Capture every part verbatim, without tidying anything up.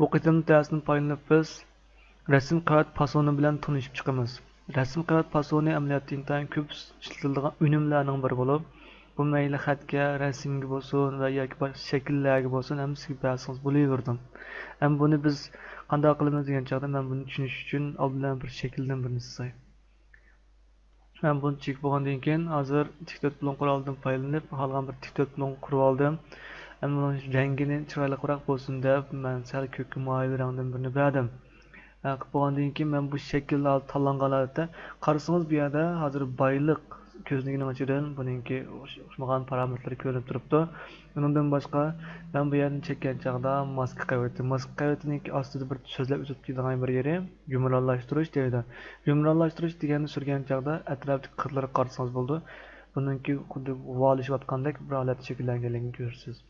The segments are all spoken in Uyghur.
بۇ قېتىملىق دەرستىن پايدىلىنىپ بىز رەسىم قەۋەت پاسونى بىلەن تونۇشۇپ چىقىمىز. رەسىم قەۋەت پاسونى ئەمەلىيەتتە ئىنتايىن كۆپ ئىشلىتىلىدىغان ئۈنۈملەرنىڭ بىرى بولۇپ، بۇ مەيلى خەتكە، رەسىمگە بولسۇن ۋە ياكى باشقا شەكىللەرگە بولسۇن، ھەممىسىگە بەرسىڭىز بولۇۋېرىدۇ. ئەمما بۇنى بىز قانداق قىلىمىز دېگەن چاغدا، مەن بۇنى چۈشىنىش ئۈچۈن ئالدى بىلەن بىر شەكىلدىن بىرنى سىزاي. مەن بۇنى چېكىپ بولغاندىن كېيىن، ھازىر تىك تۆت بۇلۇڭ قورالىدىن پايدىلىنىپ، خالىغان بىر تىك تۆت بۇلۇڭ قۇرۇۋالدىم. ئەمما بۇنىڭ رەڭگىنى چىرايلىقراق بولسۇن دەپ، مەن سەل كۆككە مايىل رەڭدىن بىرنى بەردىم. ھە، قىلىپ بولغاندىن كېيىن، مەن بۇ شەكىل ھازىر تاللانغان ھالەتتە. قارىسىڭىز، بۇ يەردە ھازىر بايلىق كۆزنىكىنىڭ ئىچىدىن بۇنىڭكى ئوخش-، ئوخشىمىغان پارامېتىرلار كۆرۈنۈپ تۇرۇپتۇ. ئۇنىڭدىن باشقا، مەن بۇ يەردىن چەككەن چاغدا ماسكا قەۋىتى، ماسكا قەۋىتىنىڭكى ئاستىدا بىر سۆزلەپ ئۆتۈپ كېتىدىغان بىر يېرى، يۇمرانلاشتۇرۇش دەيدۇ. يۇمرانلاشتۇرۇش دېگەننى سۈرگەن چاغدا ئەتراپتىكى قىرلىرىغا قارىسىڭىز بولىدۇ. بۇنىڭكى خۇددى غۇۋالىشىۋاتقاندەك بىر ھالەتتە شەكىللەنگەنلىكىنى كۆرىسىز.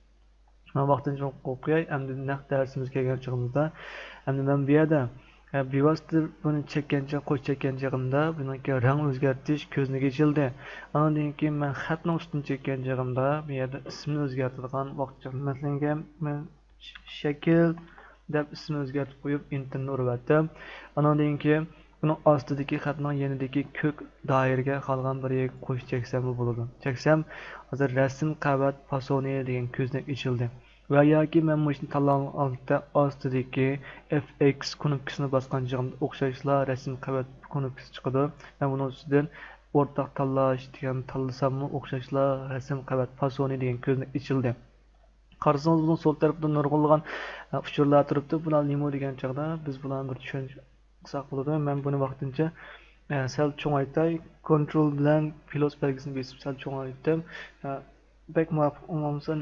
مەن ۋاقتىنچە قويۇپ قوياي، ئەمدى نەق دەرسىمىزگە كەلگەن چېغىمىزدا، ئەمدى مەن بۇ يەردە، ئە، بىۋاسىتە بۇنى چەككەن چېغى، قوش چەككەن چېغىمدا بۇنىڭكى رەڭ ئۆزگەرتىش كۆزنىكى ئېچىلدى. ئاندىن كېيىن مەن خەتنىڭ ئۈستىنى چەككەن چېغىمدا، بۇ يەردە ئىسمىنى ئۆزگەرتىدىغان ۋاقىت چىقتى. مەسىلەن، مەن ش-، شەكىل دەپ ئىسمىنى ئۆزگەرتىپ قويۇپ، ئېنتېرنى ئۇرۇۋەتتىم. ئانىڭدىن كېيىن بۇنىڭ ئاستىدىكى خەتنىڭ يېنىدىكى كۆك دائىرىگە خالىغان بىر يەرگە قوش چەكسەممۇ بولىدۇ. چەكسەم، ھازىر رەسىم قەۋەت پاسونى دېگەن كۆزنەك ئېچىلدى. ۋە ياكى مەن مۇشۇنى تاللىغان ھالەتتە ئاستىدىكى ئېف ئېكس كۇنۇپكىسىنى باسقان چېغىمدا ئوخشاشلا رەسىم قەۋەت كۇنۇپكىسى چىقىدۇ. مەن بۇنىڭ ئۈستىدىن ئورتاق تاللاش دېگەننى تاللىساممۇ ئوخشاشلا رەسىم قەۋەت پاسونى دېگەن كۆزنەك ئېچىلدى. قارىسىڭىز، بۇنىڭ سول تەرىپىدە نۇرغۇنلىغان، ئە، ئۇچۇرلار تۇرۇپتۇ. بۇلار نېمە دېگەن چاغدا بىز بۇلارنى بىر چۈشەنچە قىلساق بولىدۇ. مەن بۇنى ۋاقتىنچە، ئە، سەل چوڭايتاي. كونترول بىلەن پلۇس بەلگىسىنى بېسىپ سەل چوڭايتتىم. ئە، بەك مۇۋاپىق بولمىسا،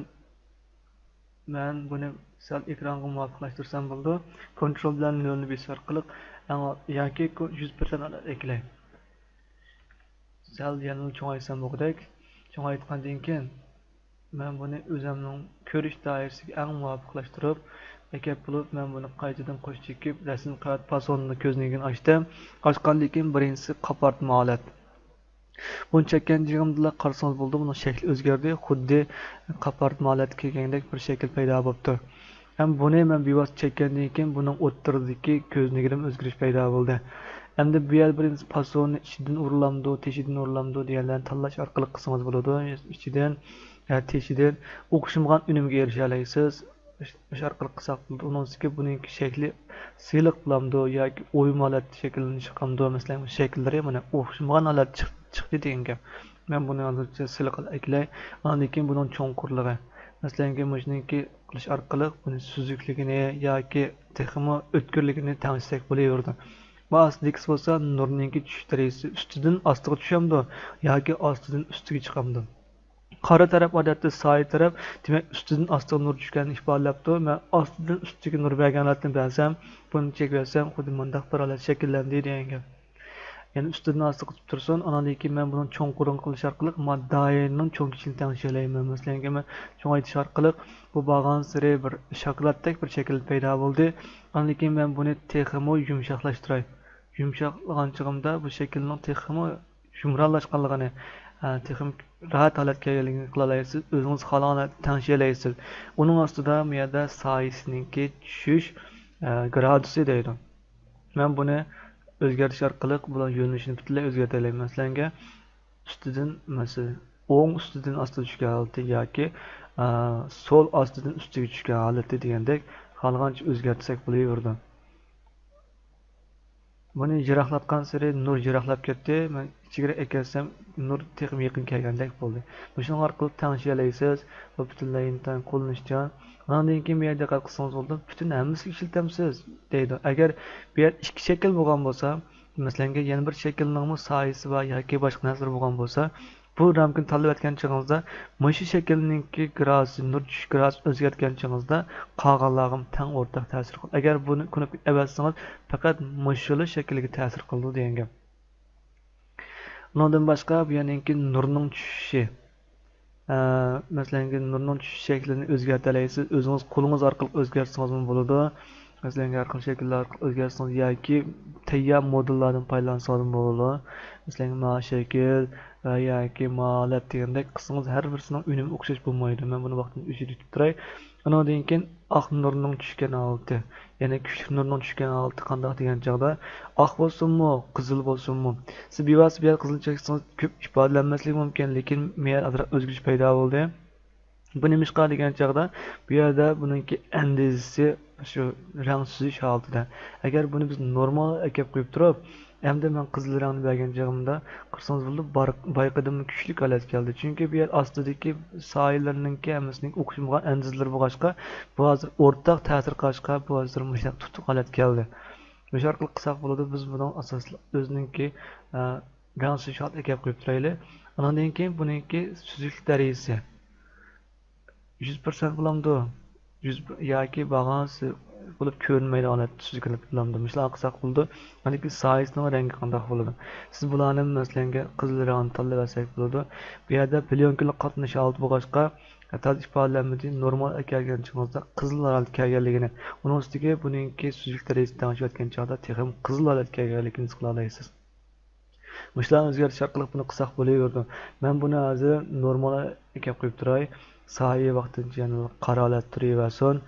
مەن بۇنى سەل ئېكرانغا مۇۋاپىقلاشتۇرسام بولىدۇ. كونترول بىلەن نۆلنى بېسىش ئارقىلىق ئەڭ ياكى كو-، يۈز پىرسەنت ئەكلەي. سەل يەنىلا چوڭايتسام بولغۇدەك. چوڭايتقاندىن كېيىن، مەن بۇنى ئۆزۈمنىڭ كۆرۈش دائىرىسىگە ئەڭ مۇۋاپىقلاشتۇرۇپ، ئەكەپ بولۇپ، مەن بۇنى قايتىدىن قوش چېكىپ، رەسىم قەۋەت پاسونىنىڭ كۆزنىكىنى ئاچتىم. ئاچقاندىن كېيىن، بىرىنچىسى قاپارتما ھالەت. بۇنى چەككەن چېغىمدىلا قارىسىڭىز بولىدۇ، بۇنىڭ شەكلى ئۆزگەردى. خۇددى قاپارتما ھالەتكە كەلگەندەك بىر شەكىل پەيدا بوپتۇ. ھەم بۇنى مەن بىۋاسىتە چەككەندىن كېيىن، بۇنىڭ ئوتتۇرىدىكى كۆزنىكىدىمۇ ئۆزگىرىش پەيدا بولدى. ئەمدى بۇ يەردە بىر پاسونى ئىچىدىن ئۇرۇلامدۇ، تېشىدىن ئۇرۇلامدۇ دېگەنلەرنى تاللاش ئارقىلىق قىلسىڭىز بولىدۇ. ئىچىدىن، ھە، تېشىدىن ئوخشىمىغان ئۈنۈمگە ئېرىشەلەيسىز. مۇش-، مۇشۇ ئارقىلىق قىلساق بولىدۇ. ئۇنىڭ ئۈستىگە بۇنىڭكى شەكلى سىلىق بولامدۇ ياكى ئويما ھالەتتە شەكىللىنىشكە قالامدۇ؟ مەسىلەن، شەكىللىرى مانا ئوخشىمىغان ھالەتتە چىق-، چىقتى دېگەن گەپ. مەن بۇنى ھازىرچە سىلىق ئەكلەي. ئاندىن كېيىن بۇنىڭ چوڭقۇرلۇقى. مەسىلەنكى، مۇشۇنىڭكى قىلىش ئارقىلىق بۇنى سۈزۈكلۈكىنى ياكى تېخىمۇ ئۆتكۈرلۈكىنى تەڭشىسەك بولۇۋېرىدۇ. بۇ ئاستىدىكىسى بولسا نۇرنىڭكى چۈشۈش دەرىجىسى ئۈستىدىن ئاستىغا چۈشەمدۇ ياكى ئاستىدىن ئۈستىگە چىقامدۇ؟ قارا تەرەپ ئادەتتە سايە تەرەپ، دېمەك، ئۈستىدىن ئاستىغا نۇر چۈشكەننى ئىپادىلەپتۇ. مەن ئاستىدىن ئۈستىگە نۇر بەرگەن ھالەتنى بەرسەم، بۇنى چېكىۋەتسەم، خۇددى مۇنداق بىر ھالەت شەكىللەندى دېگەن گەپ. يەنى ئۈستىدىن ئاستىغا ئۆتۈپ تۇرسۇن، ئاناندىن كېيىن مەن بۇنىڭ چوڭقۇرىنى قىلىش ئارقىلىق ما-، دائىرىنىڭ چوڭ كىچىكىنى تەڭشىيەلەيمەن. مەسىلەن، مەن چوڭايتىش ئارقىلىق بۇ بارغانسېرى بىر شاكىلاتتەك بىر شەكىل پەيدا بولدى. ئاندىن كېيىن مەن بۇنى تېخىمۇ يۇمشاقلاشتۇراي. يۇمشاقلىغان چېغىمدا بۇ شەكىلنىڭ تېخىمۇ يۇمرانلاشقانلىقىنى، ئە، تېخىمۇ راھەت ھالەتكە كەلگەنلىكىنى قىلالايسىز، ئۆزىڭىز خالىغان ھالەتتە تەڭشىيەلەيسىز. ئۇنىڭ ئاستىدا بۇ يەردە سايىسىنىڭكى چۈشۈش، ئە، گرادۇسى دەيدۇ. مەن بۇنى ئۆزگەرتىش ئارقىلىق بۇلار يۆنىلىشىنى پۈتۈنلەي ئۆزگەرتەلەيمەن. مەسىلەنگە، ئۈستىدىن، مەسىلەن، ئوڭ ئۈستىدىن ئاستىغا چۈشكەن ھالىتى ياكى، ئە، سول ئاستىدىن ئۈستىگە چۈشكەن ھالىتى دېگەندەك خالىغانچە ئۆزگەرتسەك بولۇۋېرىدۇ. بۇنى يىراقلاتقانسېرى نۇر يىراقلاپ كەتتى. مەن ئىچىگىرەك ئەكەلسەم، نۇر تېخىمۇ يېقىن كەلگەندەك بولدى. مۇشۇنىڭ ئارقىلىق تەڭشىيەلەيسىز. بۇ پۈتۈنلەي ئىنتايىن قوللىنىشچان. ئانىڭدىن كېيىن بۇ يەردە دىققەت قىلسىڭىز بولىدۇ، پۈتۈن ھەممىسىگە ئىشلىتەمسىز دەيدۇ. ئەگەر بۇ يەردە ئىككى شەكىل بولغان بولسا، مەسىلەنگە، يەنە بىر شەكىلنىڭمۇ سايىسى بار ياكى باشقا نەرسىلەر بولغان بولسا، بۇ رامكىنى تاللىۋەتكەن چېغىڭىزدا، مۇشۇ شەكىلنىڭكى گرادۇسى، نۇر چۈشۈش گرادۇسىنى ئۆزگەرتكەن چېغىڭىزدا، قالغانلارغىمۇ تەڭ ئورتاق تەسىر قىلىدۇ. ئەگەر بۇنى كۇنۇپكا ئەۋەتسىڭىز، پەقەت مۇشۇلا شەكىلگە تەسىر قىلىدۇ دېگەن گەپ. ئۇنىڭدىن باشقا، بۇ يەرنىڭكى نۇرنىڭ چۈشۈشى. ئە، مەسىلەن، نۇرنىڭ چۈشۈش شەكلىنى ئۆزگەرتەلەيسىز. ئۆزىڭىز قولىڭىز ئارقىلىق ئۆزگەرتسىڭىزمۇ بولىدۇ. مەسىلەن، ھەر خىل شەكىللەر ئارقىلىق ئۆزگەرتسىڭىز ياكى تەييار مودېللاردىن پايدىلانسىڭىزمۇ بولىدۇ. مەسىلەن، ما شەكىل ۋە ياكى ما ھالەت دېگەندەك قىلسىڭىز، ھەر بىرسىنىڭ ئۈنۈمى ئوخشاش بولمايدۇ. مەن بۇنى ۋاقتىدىن ئۆچۈرۈپ تۇراي. ئۇنىڭدىن كېيىن ئاق نۇرنىڭ چۈشكەن ھالىتى، يەنى كۈچلۈك نۇرنىڭ چۈشكەن ھالىتى قانداق دېگەن چاغدا، ئاق بولسۇنمۇ، قىزىل بولسۇنمۇ، سىز بىۋاسىتە بۇ يەردە قىزىل چەكسىڭىز كۆپ ئىپادىلەنمەسلىكى مۇمكىن، لېكىن بۇ يەردە ئازراق ئۆزگىرىش پەيدا بولدى. بۇ نېمىشقا دېگەن چاغدا، بۇ يەردە بۇنىڭكى ئەندىزىسى شۇ رەڭ سۈزۈش ھالىتىدە. ئەگەر بۇنى بىز نورمال ئەكەپ قويۇپ تۇرۇپ، ئەمدى مەن قىزىل رەڭنى بەرگەن چېغىمدا، قارىسىڭىز بولىدۇ، بار-، بايىقىدىنمۇ كۈچلۈك ھالەتكە كەلدى. چۈنكى بۇ يەر ئاستىدىكى سايىلەرنىڭكى ھەممىسىنىڭ ئوخشىمىغان ئەندىزىلىرى بولغاچقا، بۇ ھازىر ئورتاق تەسىر قىلغاچقا، بۇ ھازىر مۇشۇنداق تۇتۇق ھالەتكە كەلدى. مۇشۇ ئارقىلىق قىلساق بولىدۇ، بىز بۇنىڭ ئاساسلىق ئۆزىنىڭكى، ئە، رەڭ سۈزۈش ھالىتىگە ئەكەپ قويۇپ تۇرايلى. ئانىڭدىن كېيىن بۇنىڭكى سۈزۈكلۈك دەرىجىسى يۈز پىرسەنت بولامدۇ؟ يۈز ياكى بارغانسېرى بولۇپ كۆرۈنمەيدىغان ھالەتتە سۈزۈك ھالەت بولامدۇ؟ مۇشۇلارنى قىلساق بولىدۇ. ئاندىن كېيىن سايىسىنىڭ رەڭگى قانداق بولىدۇ؟ سىز بۇلارنى، مەسىلەنگە، قىزىل رەڭنى تاللىۋەرسەك بولىدۇ. بۇ يەردە پليونكىلىق قاتنىشىش ھالىتى بولغاچقا، تازا ئىپادىلەنمىدى. نورمال ئەكەلگەنچىڭىزدا قىزىل ھالەتكە كەلگەنلىكىنى، ئۇنىڭ ئۈستىگە بۇنىڭكى سۈزۈك دەرىجىسى تەڭشىۋەتكەن چاغدا تېخىمۇ قىزىل ھالەتكە كەلگەنلىكىنى ھېس قىلالايسىز. مۇشۇلارنى ئۆزگەرتىش ئارقىلىق بۇنى قىلساق بولۇۋېرىدۇ. مەن بۇنى ھازىر نورمال ئەكەپ قويۇپ تۇراي. سايە ۋاقتىنچە يەنە قارا ھالەتتە تۇرۇۋەرسۇن.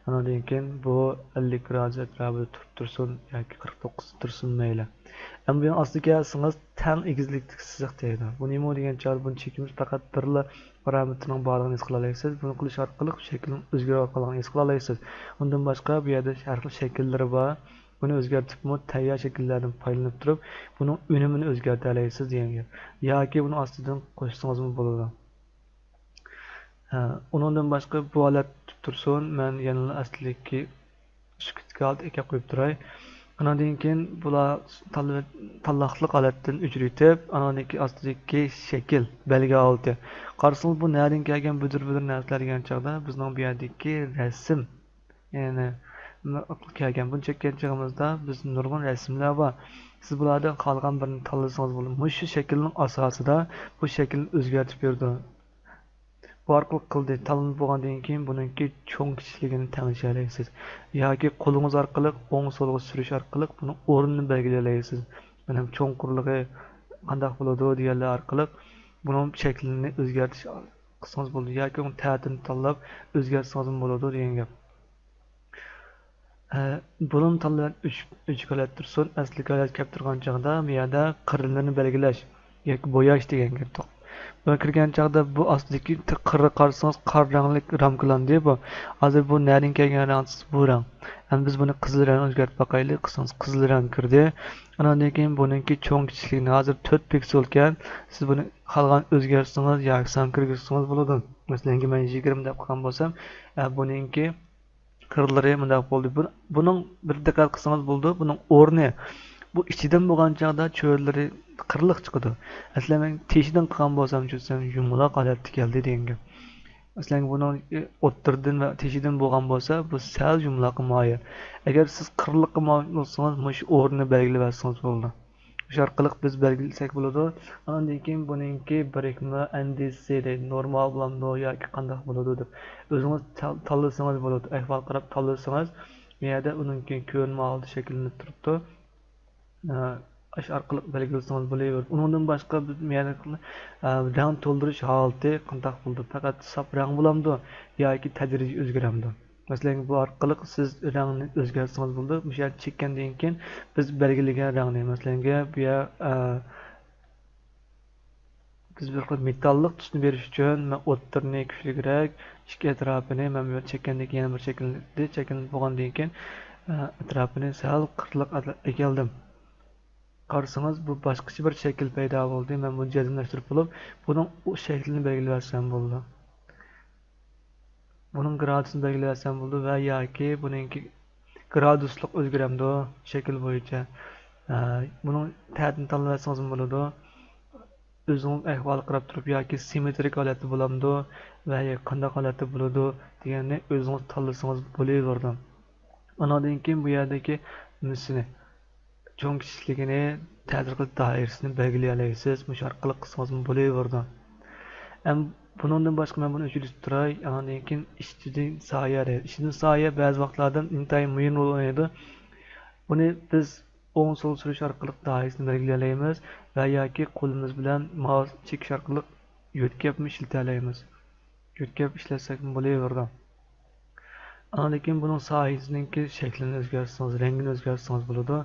ئانىڭدىن كېيىن بۇ ئەللىك گرادۇس ئەتراپىدا تۇرۇپ تۇرسۇن ياكى قىرىق توققۇزدا تۇرسۇن مەيلى. ئەمما بۇنىڭ ئاستىغا كەلسىڭىز تەڭ ئېگىزلىكتىكى سىزىق دەيدۇ. بۇ نېمە دېگەن چاغدا بۇنى چېكىمىز پەقەت بىرلا پارامېتىرنىڭ بارلىقىنى ھېس قىلالايسىز. بۇنى قىلىش ئارقىلىق شەكىلنىڭ ئۆزگىرىۋاتقانلىقىنى ھېس قىلالايسىز. ئۇندىن باشقا بۇ يەردە ھەر خىل شەكىللىرى بار. بۇنى ئۆزگەرتىپمۇ تەييار شەكىللەردىن پايدىلىنىپ تۇرۇپ، بۇنىڭ ئۈنۈمىنى ئۆزگەرتەلەيسىز دېگەن گەپ. ياكى بۇنىڭ ئاستىدىن قوشسىڭىزمۇ بولىدۇ. ھە، ئۇنىڭدىن باشقا بۇ ھالەت تۇتۇپ تۇرسۇن، مەن يەنىلا ئەسلىدىكى سۈكۈتلۈك ھالەتتە ئەكەپ قويۇپ تۇراي. ئاناندىن كېيىن بۇلار تاللا-، تاللاقلىق ھالەتتىن ئۆچۈرۈۋېتىپ، ئاناندىن كېيىن ئاستىدىكى شەكىل، بەلگە ھالىتى. قارىسىڭىز، بۇ نەدىن كەلگەن بۈدۈر-بۈدۈر نەرسىلەر دېگەن چاغدا، بىزنىڭ بۇ يەردىكى رەسىم، يەنى كەلگەن. بۇنى چەككەن چېغىمىزدا بىز نۇرغۇن رەسىملەر بار. سىز بۇلاردىن خالىغان بىرىنى تاللىسىڭىز بولىدۇ. مۇشۇ شەكىلنىڭ ئاساسىدا بۇ شەكىلنى ئۆزگەرتىپ بېرىدۇ. بۇ ئارقىلىق قىلدى. تاللىنىپ بولغاندىن كېيىن بۇنىڭكى چوڭ كىچىكلىكىنى تەڭشىيەلەيسىز. ياكى قولىڭىز ئارقىلىق ئوڭ سولغا سۈرۈش ئارقىلىق بۇنىڭ ئورنىنى بەلگىلىيەلەيسىز. مانا چوڭقۇرلۇقى قانداق بولىدۇ دېگەنلەر ئارقىلىق بۇنىڭ شەكلىنى ئۆزگەرتىش قىلسىڭىز بولىدۇ. ياكى ئۇنىڭ تەتۈرىنى تاللاپ ئۆزگەرتسىڭىزمۇ بولىدۇ دېگەن گەپ. ئە، بۇنىمۇ تاللاپ ئۆچ-، ئۆچۈك ھالەتتە تۇرسۇن. ئەسلىكى ھالەتكە كەپ تۇرغان چاغدا بۇ يەردە قىرلىرىنى بەلگىلەش ياكى بوياش دېگەن گەپ. بۇ كىرگەن چاغدا بۇ ئاستىدىكى ت-، قىرغا قارىسىڭىز قارا رەڭلىك رامكىلاندى بۇ. ھازىر بۇ نەدىن كەلگەن رەڭ دېسە بۇ رەڭ. ئەمدى بىز بۇنى قىزىل رەڭ ئۆزگەرتىپ باقايلى. قىلسىڭىز قىزىل رەڭ كىردى. ئاناندىن كېيىن بۇنىڭكى چوڭ كىچىكلىكىنى ھازىر تۆت پىكسېلكەن. سىز بۇنى خالىغان ئۆزگەرتسىڭىز ياكى سان كىرگۈزسىڭىز بولىدۇ. مەسىلەنكى مەن يىگىرمە دەپ قىلغان بولسام، ئە، بۇنىڭكى قىرلىرى مۇنداق بولدى. بۇ، بۇنىڭ بىر دىققەت قىلسىڭىز بولىدۇ، بۇنىڭ ئورنى، بۇ ئىچىدىن بولغان چاغدا چۆرىلىرى قىرلىق چىقىدۇ. مەسىلەن، مەن تېشىدىن قىلغان بولسام، چۈشسەم، يۇمىلاق ھالەتتە كەلدى دېگەن گەپ. مەسىلەن، بۇنىڭ ئوتتۇرىدىن ۋە تېشىدىن بولغان بولسا، بۇ سەل يۇمىلاققا مايىل. ئەگەر سىز قىرلىققا مايىل بولسىڭىز، مۇشۇ ئورنىنى بەلگىلىۋەتسىڭىز بولىدۇ. مۇشۇ ئارقىلىق بىز بەلگىلىسەك بولىدۇ. ئاندىن كېيىن بۇنىڭكى بىرىكمە ئەندىزىسى دەيدۇ، نورمال بولامدۇ ياكى قانداق بولىدۇ دەپ ئۆزىڭىز تال-، تاللىسىڭىز بولىدۇ. ئەھۋال قاراپ تاللىسىڭىز، بۇ يەردە ئۇنىڭكى كۆرۈنمە ھالدا شەكىللىنىپ تۇرۇپتۇ. ئە، ئاشۇ ئارقىلىق بەلگىلىسىڭىز بولىۋېرىدۇ. ئۇنىڭدىن باشقا بىز مۇ يەردە، ئە، رەڭ تولدۇرۇش ھالىتى قانداق بولىدۇ؟ پەقەت ساپ رەڭ بولامدۇ ياكى تەدرىجىي ئۆزگىرەمدۇ؟ مەسىلەن، بۇ ئارقىلىق سىز رەڭنى ئۆزگەرتسىڭىز بولىدۇ. مۇشۇ يەرنى چەككەندىن كېيىن بىز بەلگىلىگەن رەڭنى، مەسىلەنگە، بۇ يەر، ئە، بىز بىر خىل مېتاللىق تۈسنى بېرىش ئۈچۈن مەن ئوتتۇرىنى كۈچلۈكرەك، ئىككى ئەتراپىنى، مەن بۇ يەردە چەككەندىن كېيىن يەنە بىر شەكىلدە چەككەن بولغاندىن كېيىن، ئە، ئەتراپىنى سەل قىرلىق ئەكەلدىم. قارىسىڭىز، بۇ باشقىچە بىر شەكىل پەيدا بولدى. مەن بۇنى جەزملەشتۈرۈپ بولۇپ، بۇنىڭ ئۇ شەكلىنى بەلگىلىۋەتسەم بولىدۇ. بۇنىڭ گرادۇسىنى بەلگىلىۋەتسەم بولىدۇ ۋە ياكى بۇنىڭكى گرادۇسلۇق ئۆزگىرەمدۇ شەكىل بويىچە. ئە، بۇنىڭ تەتۈرىنى تاللىۋەتسىڭىزمۇ بولىدۇ. ئۆزىڭىز ئەھۋالغا قاراپ تۇرۇپ ياكى سىممېترىك ھالەتتە بولامدۇ ۋە ياكى قانداق ھالەتتە بولىدۇ دېگەننى ئۆزىڭىز تاللىسىڭىز بولۇۋېرىدۇ. ئاناندىن كېيىن بۇ يەردىكى نېمىسىنى، چوڭ كىچىكلىكىنى، تەتۈر قىلىش دائىرىسىنى بەلگىلىيەلەيسىز. مۇشۇ ئارقىلىق قىلسىڭىزمۇ بولۇۋېرىدۇ. ئەم، بۇنىڭدىن باشقا مەن بۇنى ئۆچۈرۈپ تۇراي. ئاندىن كېيىن ئىچىدىن سايە دەيدۇ. ئىچىدىن سايە بەزى ۋاقىتلاردا ئىنتايىن مۇھىم رول ئوينايدۇ. بۇنى بىز ئوڭ سول سۈرۈش ئارقىلىق دائىرىسىنى بەلگىلىيەلەيمىز ۋە ياكى قولىمىز بىلەن مائۇس چېكىش ئارقىلىق يۆتكەپمۇ ئىشلىتەلەيمىز. يۆتكەپ ئىشلەتسەكمۇ بولۇۋېرىدۇ. ئاندىن كېيىن بۇنىڭ ساھەسىنىڭكى شەكلىنى ئۆزگەرتسىڭىز، رەڭگىنى ئۆزگەرتسىڭىز بولىدۇ.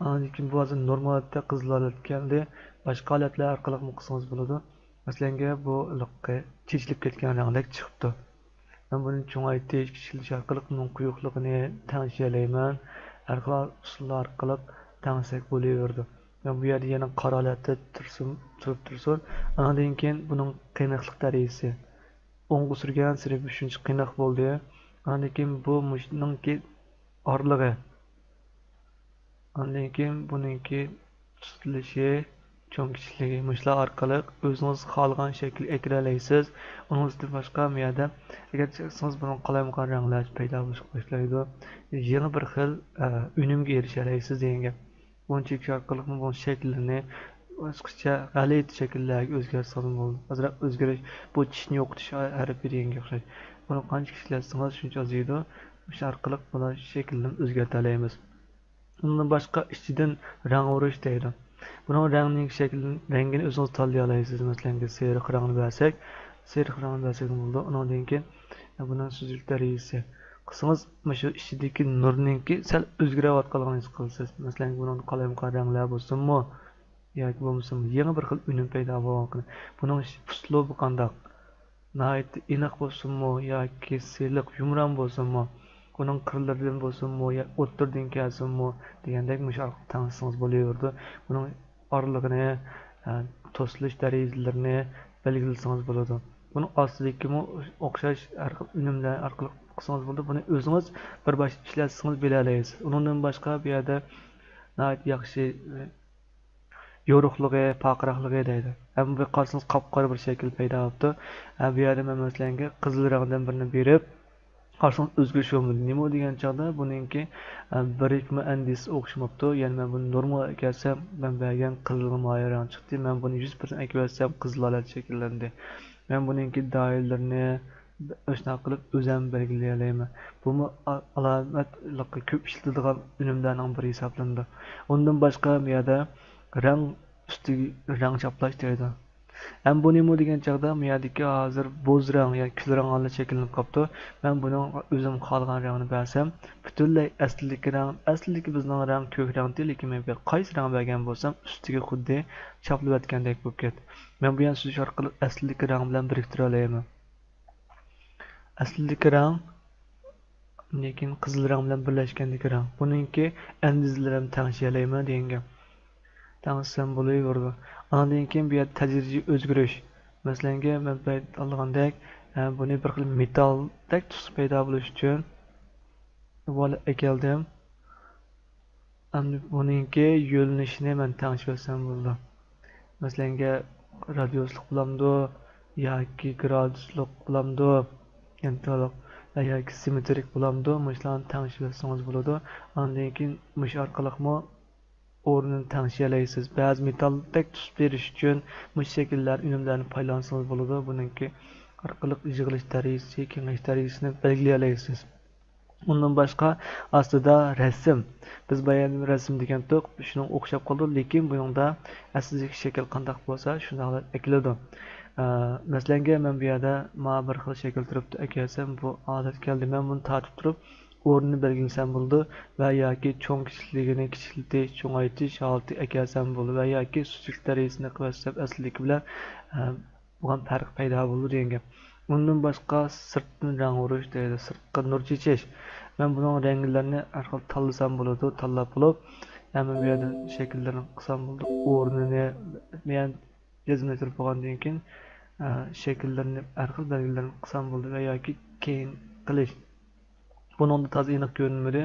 ئاندىن كېيىن بۇ ھازىر نورمال ھالەتتە قىزىل ھالەتكە كەلدى. باشقا ھالەتلەر ئارقىلىقمۇ قىلسىڭىز بولىدۇ. مەسىلەنگە بۇ ھېلىقى چېچىلىپ كەتكەن رەڭدەك چىقىپتۇ. مەن بۇنى چوڭايتىش، كىچىكلىتىش ئارقىلىق بۇنىڭ قويۇقلۇقىنى تەڭشىيەلەيمەن. ھەر خىل ئۇسۇللار ئارقىلىق تەڭشىسەك بولۇۋېرىدۇ. مەن بۇ يەردە يەنە قارا ھالەتتە تۇرسۇن، تۇرۇپ تۇرسۇن. ئاندىن كېيىن بۇنىڭ قېنىقلىق دەرىجىسى. ئوڭغا سۈرگەنسېرى شۇنچە قېنىق بولدى. ئاندىن كېيىن بۇ مۇشۇنىڭكى ئارىلىقى. ئاندىن كېيىن بۇنىڭكى تۇتۇلۇشى، چوڭ كىچىكلىكى، مۇشۇلار ئارقىلىق ئۆزىڭىز خالىغان شەكىل ئەكىرەلەيسىز. ئۇنىڭدىن باشقا، بۇ يەردە ئەگەر چەكسىڭىز، بۇنىڭ قالايمىقان رەڭلەر پەيدا بولۇشقا باشلايدۇ. يېڭى بىر خىل، ئە، ئۈنۈمگە ئېرىشەلەيسىز دېگەن گەپ. بۇنى چېكىش ئارقىلىقمۇ بۇنىڭ شەكلىنى باشقىچە غەلىتە شەكىللەرگە ئۆزگەرتسىڭىز بولىدۇ. ئازراق ئۆزگىرىش، بۇ چىشنى يوقىتىش ھەرپى دېگەنگە ئوخشاش. بۇنى قانچە كىچىكلەتسىڭىز، شۇنچە ئازىيىدۇ. مۇشۇ ئارقىلىق بۇلار شەكىلنى ئۆزگەرتەلەيمىز. ئۇندىن باشقا ئىچىدىن رەڭ ئۇرۇش دەيدۇ. بۇنىڭ رەڭنىڭ شەكلىنى، رەڭگىنى ئۆزىڭىز تاللىيالايسىز. مەسىلەن، سېرىق رەڭنى بەرسەك، سېرىق رەڭنى بەرسەك بولىدۇ. ئۇنىڭدىن كېيىن بۇنىڭ سۈزۈك دەرىجىسى. قىلسىڭىز، مۇشۇ ئىچىدىكى نۇرنىڭكى سەل ئۆزگىرىۋاتقانلىقىنى ھېس قىلىسىز. مەسىلەن، بۇنىڭدا قالايمىقان رەڭلەر بولسۇنمۇ ياكى بولمىسا يېڭى بىر خىل ئۈنۈم پەيدا بولغانلىقىنى، بۇنىڭ ئۇسلۇبى قانداق؟ ناھايىتى ئېنىق بولسۇنمۇ ياكى سىلىق، يۇمران بولسۇنمۇ، ئۇنىڭ قىرلىرىدىن بولسۇنمۇ يا ئوتتۇرىدىن كەلسۇنمۇ دېگەندەك مۇشۇ ئارقىلىق تەڭشىسىڭىز بولۇۋېرىدۇ. بۇنىڭ ئارىلىقىنى، ئە، توسۇلۇش دەرىجىلىرىنى بەلگىلىسىڭىز بولىدۇ. بۇنىڭ ئاستىدىكىمۇ ئوخشاش ھەر خىل ئۈنۈملەر ئارقىلىق قىلسىڭىز بولىدۇ. بۇنى ئۆزىڭىز بىر باشتا ئىشلەتسىڭىز بىلەلەيسىز. ئۇنىڭدىن باشقا بۇ يەردە ناھايىتى ياخشى، ئە، يورۇقلۇقى، پارقىراقلىقى دەيدۇ. ھەم بىر قارىسىڭىز قاپقارا بىر شەكىل پەيدا بوپتۇ. ھە، بۇ يەردە مەن مەسىلەنگە قىزىل رەڭدىن بىرنى بېرىپ، قارىسىڭىز ئۆزگىرىش بولمىدى. نېمە دېگەن چاغدا بۇنىڭكى، ئە، بىرىكمە ئەندىزىسى ئوخشىماپتۇ. يەنى مەن بۇنى نورمال ئەكەلسەم، مەن بەرگەن قىزىلغا مايىل رەڭ چىقتى. مەن بۇنى يۈز پىرسەنت ئەكىۋەتسەم، قىزىل ھالەت شەكىللەندى. مەن بۇنىڭكى دائىرىلىرىنى ئاشۇنداق قىلىپ ئۆزۈم بەلگىلىيەلەيمەن. بۇمۇ ئا-، ئالامەت كۆپ ئىشلىتىلىدىغان ئۈنۈملەرنىڭ بىرى ھېسابلىنىدۇ. ئۇندىن باشقا، بۇ يەردە رەڭ ئۈستىگە رەڭ چاپلاش دەيدۇ. ھەم بۇ نېمە دېگەن چاغدا، بۇ يەردىكى ھازىر بوز رەڭ ياكى كۈل رەڭ ھالدا شەكىللىنىپ قاپتۇ. مەن بۇنىڭ ئۆزۈم خالىغان رەڭنى بەرسەم، پۈتۈنلەي ئەسلىدىكى رەڭ، ئەسلىدىكى بىزنىڭ رەڭ كۆك رەڭتى، لېكىن مەن بۇ يەرگە قايسى رەڭ بەرگەن بولسام، ئۈستىگە خۇددى چاپلىۋەتكەندەك بولۇپ كەتتى. مەن بۇ يەرنى سۈزۈش ئارقىلىق ئەسلىدىكى رەڭ بىلەن بىرىكتۈرەلەيمەن. ئەسلىدىكى رەڭ، لېكىن قىزىل رەڭ بىلەن بىرلەشكەندىكى رەڭ. بۇنىڭكى ئەندىزىلىرىنى تەڭشىيەلەيمەن دېگەن گەپ. تەڭشىسەم بولۇۋېرىدۇ. ئاندىن كېيىن بۇ يەردە تەدرىجىي ئۆزگىرىش. مەسىلەنگە، مەن بەيت ئالغاندەك، ئە، بۇنى بىر خىل مېتالدەك تۈس پەيدا بولۇش ئۈچۈن ئەكەلدىم. ئەمدى بۇنىڭكى يۆنىلىشىنى مەن تەڭشىۋەتسەم بولىدۇ. مەسىلەنگە، رادىيۇسلۇق بولامدۇ ياكى گرادۇسلۇق بولامدۇ، يەنى تولۇق، ياكى سىممېترىك بولامدۇ، مۇشۇلارنى تەڭشىۋەتسىڭىز بولىدۇ. ئاندىن كېيىن مۇشۇ ئارقىلىقمۇ ئورنىنى تەڭشىيەلەيسىز. بەزى مېتالدەك تۈس بېرىش ئۈچۈن مۇشۇ شەكىللەر، ئۈنۈملەرنى پايدىلانسىڭىز بولىدۇ. بۇنىڭكى ئارقىلىق يىغىلىش دەرىجىسى، كېڭىيىش دەرىجىسىنى بەلگىلىيەلەيسىز. ئۇندىن باشقا ئاستىدا رەسىم. بىز بايا رەسىم دېگەنتۇق، شۇنىڭغا ئوخشاپ قالىدۇ، لېكىن بۇنىڭدا ئەسلىدىكى شەكىل قانداق بولسا، شۇنداق ئەكېلىدۇ. ئە، مەسىلەنگە، مەن بۇ يەردە مانا بىر خىل شەكىل تۇرۇپتۇ، ئەكەلسەم بۇ ھالەتكە كەلدى. مەن بۇنى تارتىپ تۇرۇپ، ئورنىنى بەلگىلىسەم بولىدۇ ۋە ياكى چوڭ كىچىكلىكىنى كىچىكلىتىش، چوڭايتىش ھالىتىگە ئەكەلسەم بولىدۇ ۋە ياكى سۈزۈك دەرىجىسىنى قىلىۋەتسەم ئەسلىدىكى بىلەن، ئە، بولغان پەرق پەيدا بولىدۇ دېگەن گەپ. ئۇندىن باشقا سىرتتىن رەڭ ئۇرۇش دەيدۇ، سىرتقا نۇر چېچىش. مەن بۇنىڭ رەڭلىرىنى ھەر خىل تاللىسام بولىدۇ، تاللاپ بولۇپ، ھەممە بۇ يەردىن شەكىللىرىنى قىلسام بولىدۇ. ئورنىنى، مەن جەزملەشتۈرۈپ بولغاندىن كېيىن، ئە، شەكىللىرىنى، ھەر خىل بەلگىلىرىنى قىلسام بولىدۇ ۋە ياكى كېيىن قىلىش. بۇنىڭدا تازا ئېنىق كۆرۈنمىدى.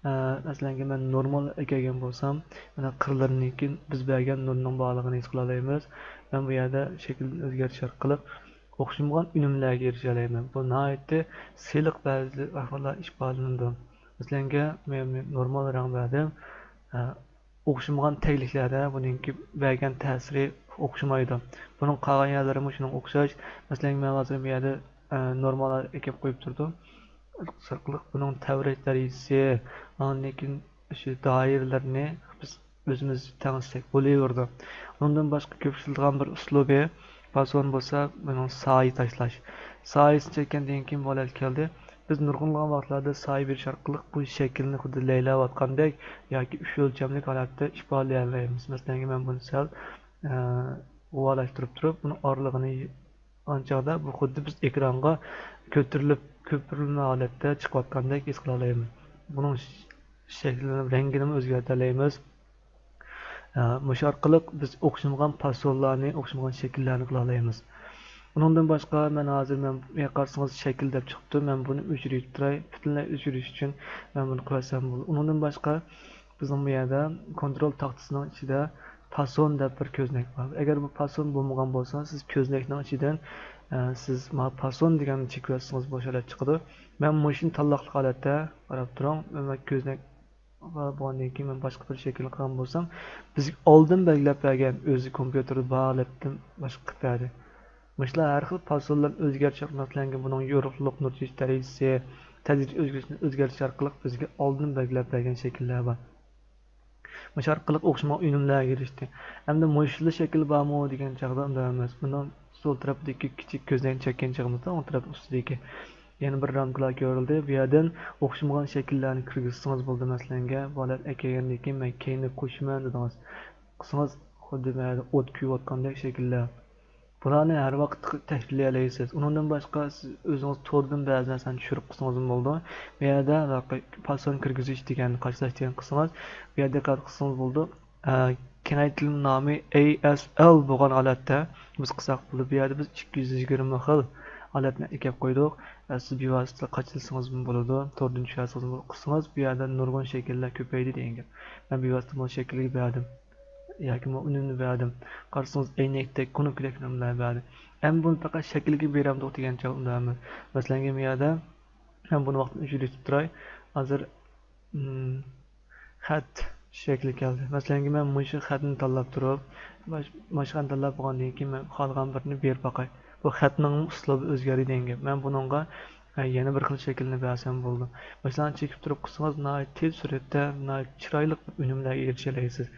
ئە، مەسىلەنكى، مەن نورمال ئەكەلگەن بولسام، مانا قىرلىرىنىڭكى بىز بەرگەن نۇرنىڭ بارلىقىنى ھېس قىلالايمىز. مەن بۇ يەردە شەكىلنى ئۆزگەرتىش ئارقىلىق ئوخشىمىغان ئۈنۈملەرگە ئېرىشەلەيمەن. بۇ ناھايىتى سىلىق بەزى ئەھۋاللار ئىپادىلىنىدۇ. مەسىلەنكى، مەن نورمال رەڭ بەردىم. ئە، ئوخشىمىغان تەگلىكلەردە بۇنىڭكى بەرگەن تەسىرى ئوخشىمايدۇ. بۇنىڭ قالغان يەرلىرىمۇ شۇنىڭغا ئوخشاش. مەسىلەن، مەن ھازىر بۇ يەردە، ئە، نورمال ئەكەپ قويۇپ تۇردۇم. ئارقىلىق بۇنىڭ تەۋرەش دەرىجىسى، ئاندىن كېيىن شۇ دائىرىلىرىنى بىز ئۆزىمىز تەڭشىسەك بولۇۋېرىدۇ. ئۇنىڭدىن باشقا كۆپ ئىشلىتىدىغان بىر ئۇسلۇبى، پاسون بولسا بۇنىڭ سايە تاشلاش. سايىسىنى چەككەندىن كېيىن بۇ ھالەتكە كەلدى. بىز نۇرغۇنلىغان ۋاقىتلاردا سايە بېرىش ئارقىلىق بۇ شەكىلنى خۇددى لەيلەۋاتقاندەك ياكى ئۈچ ئۆلچەملىك ھالەتتە ئىپادىلىيەلەيمىز. مەسىلەن، مەن بۇنى سەل، ئە، غۇۋالاشتۇرۇپ تۇرۇپ، بۇنىڭ ئارىلىقىنى ئاچقاندا، بۇ خۇددى بىز ئېكرانغا كۆتۈرۈلۈپ، كۆپۈرۈلمە ھالەتتە چىقىۋاتقاندەك ھېس قىلالايمىز. بۇنىڭ ش-، شەكلىنى، رەڭگىنىمۇ ئۆزگەرتەلەيمىز. ئە، مۇشۇ ئارقىلىق بىز ئوخشىمىغان پاسونلارنى، ئوخشىمىغان شەكىللەرنى قىلالايمىز. ئۇنىڭدىن باشقا، مەن ھازىر، مەن، يا، قارىسىڭىز، شەكىل دەپ چىقىپتۇ. مەن بۇنى ئۆچۈرۈپ تۇراي. پۈتۈنلەي ئۆچۈرۈش ئۈچۈن مەن بۇنى قىلىۋەتسەم بولىدۇ. ئۇنىڭدىن باشقا، بىزنىڭ بۇ يەردە كونترول تاختىسىنىڭ ئىچىدە پاسون دەپ بىر كۆزنەك بار. ئەگەر بۇ پاسون بولمىغان بولسا، سىز كۆزنەكنىڭ ئىچىدىن، ئە، سىز مانا پاسون دېگەننى چېكىۋەتسىڭىز بوش ھالەت چىقىدۇ. مەن مۇشۇنى تاللاقلىق ھالەتتە، قاراپ تۇرۇڭ، مەن كۆزنەك بولغاندىن كېيىن مەن باشقا بىر شەكىل قىلغان بولسام، بىزگە ئالدىن بەلگىلەپ بەرگەن، ئۆزى كومپيۇتېردا بار ھالەتتىن باشقا قىلىپ بەردى. مۇشۇلار ھەر خىل پاسونلارنى ئۆزگەرتىش، مەسىلەن، بۇنىڭ يورۇقلۇق نۇر چېچىش دەرىجىسى، تەدرىجىي ئۆزگىرىشنى ئۆزگەرتىش ئارقىلىق بىزگە ئالدىن بەلگىلەپ بەرگەن شەكىللەر بار. مۇشۇ ئارقىلىق ئوخشىمىغان ئۈنۈملەرگە ئېرىشتى. ئەمدى مۇشۇلا شەكىل بارمۇ دېگەن چاغدا، ئۇنداق ئەمەس. بۇنىڭ سول تەرەپتىكى كىچىك كۆزنەكنى چەككەن چېغىمىزدا، ئوڭ تەرەپنىڭ ئۈستىدىكى يەنە بىر رامكىلار كۆرۈلدى. بۇ يەردىن ئوخشىمىغان شەكىللەرنى كىرگۈزسىڭىز بولىدۇ. مەسىلەنگە، بۇ ھالەت ئەكەلگەندىن كېيىن مەن كەينىگە قوشىمەن دېدىڭىز. قىلسىڭىز، خۇددى مەيەردە ئوت كۈيۈۋاتقاندەك شەكىللەر. بۇلارنى ھەر ۋاقىت تەھرىرلىيەلەيسىز. ئۇنىڭدىن باشقا، سىز ئۆزىڭىز توردىن بەزى نەرسىلەرنى چۈشۈرۈپ قىلسىڭىزمۇ بولىدۇ. بۇ يەردە پاسون كىرگۈزۈش دېگەن، قاچىلاش دېگەن قىلسىڭىز، بۇ يەردە دىققەت قىلسىڭىز بولىدۇ. ئە، كېڭەيتىلمە نامى ئەي ئەس ئەل بولغان ھالەتتە بىز قىلساق بولىدۇ. بۇ يەردە بىز ئىككى يۈز يىگىرمە خىل ھالەتنى ئەكەپ قويدۇق. ئە، سىز بىۋاسىتە قاچىلىسىڭىزمۇ بولىدۇ، توردىن چۈشۈرسىڭىزمۇ بولىدۇ. قىلسىڭىز، بۇ يەردە نۇرغۇن شەكىللەر كۆپەيدى دېگەن گەپ. مەن بىۋاسىتە بۇ شەكىلگە بەردىم ياكى بۇ ئۈنۈمنى بەردىم. قارىسىڭىز، ئەينەكتەك، كۇنۇپكىدەك ئۈنۈملەر بەردى. ئەمما بۇنى پەقەت شەكىلگە بېرەمدۇق دېگەن چاغدا ئۇنداق ئەمەس. مەسىلەن، بۇ يەردە مەن بۇنى ۋاقتىنى ئۆچۈرۈۋېتىپ تۇراي. ھازىر، ئىم، خەت شەكلى كەلدى. مەسىلەن، مەن مۇشۇ خەتنى تاللاپ تۇرۇپ، باش-، باشقا خەتنى تاللاپ بولغاندىن كېيىن، مەن خالىغان بىرىنى بېرىپ باقاي. بۇ خەتنىڭ ئۇسلۇبى ئۆزگەردى دېگەن گەپ. مەن بۇنىڭغا، ھە، يەنە بىر خىل شەكىلنى بەرسەم بولىدۇ. مۇشۇلارنى چېكىپ تۇرۇپ قىلسىڭىز، ناھايىتى تېز سۈرئەتتە، ناھايىتى چىرايلىق ئۈنۈملەرگە ئېرىشەلەيسىز.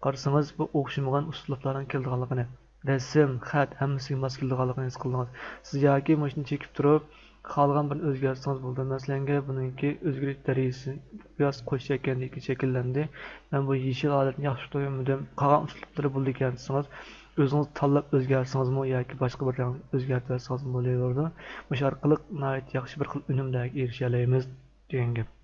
قارىسىڭىز، بۇ ئوخشىمىغان ئۇسلۇبلارنىڭ كېلىدىغانلىقىنى، رەسىم، خەت ھەممىسىگە ماس كېلىدىغانلىقىنى ھېس قىلدىڭىز. سىز ياكى مۇشۇنى چېكىپ تۇرۇپ، خالىغان بىرنى ئۆزگەرتسىڭىز بولىدۇ. مەسىلەنگە، بۇنىڭكى ئۆزگىرىش دەرىجىسى بىراز قوش شەكىلدىكى شەكىللەندى. مەن بۇ يېشىل ھالەتنى ياخشى تونۇيالمىدىم. قالغان ئۇسلۇبلىرى بولىدىكەن دېسىڭىز، ئۆزىڭىز تاللاپ ئۆزگەرتسىڭىزمۇ ياكى باشقا بىر رەڭ ئۆزگەرتىۋەتسىڭىزمۇ بولۇۋېرىدۇ. مۇشۇ ئارقىلىق ناھايىتى ياخشى بىر خىل ئۈنۈملەرگە ئېرىشەلەيمىز دېگەن گەپ.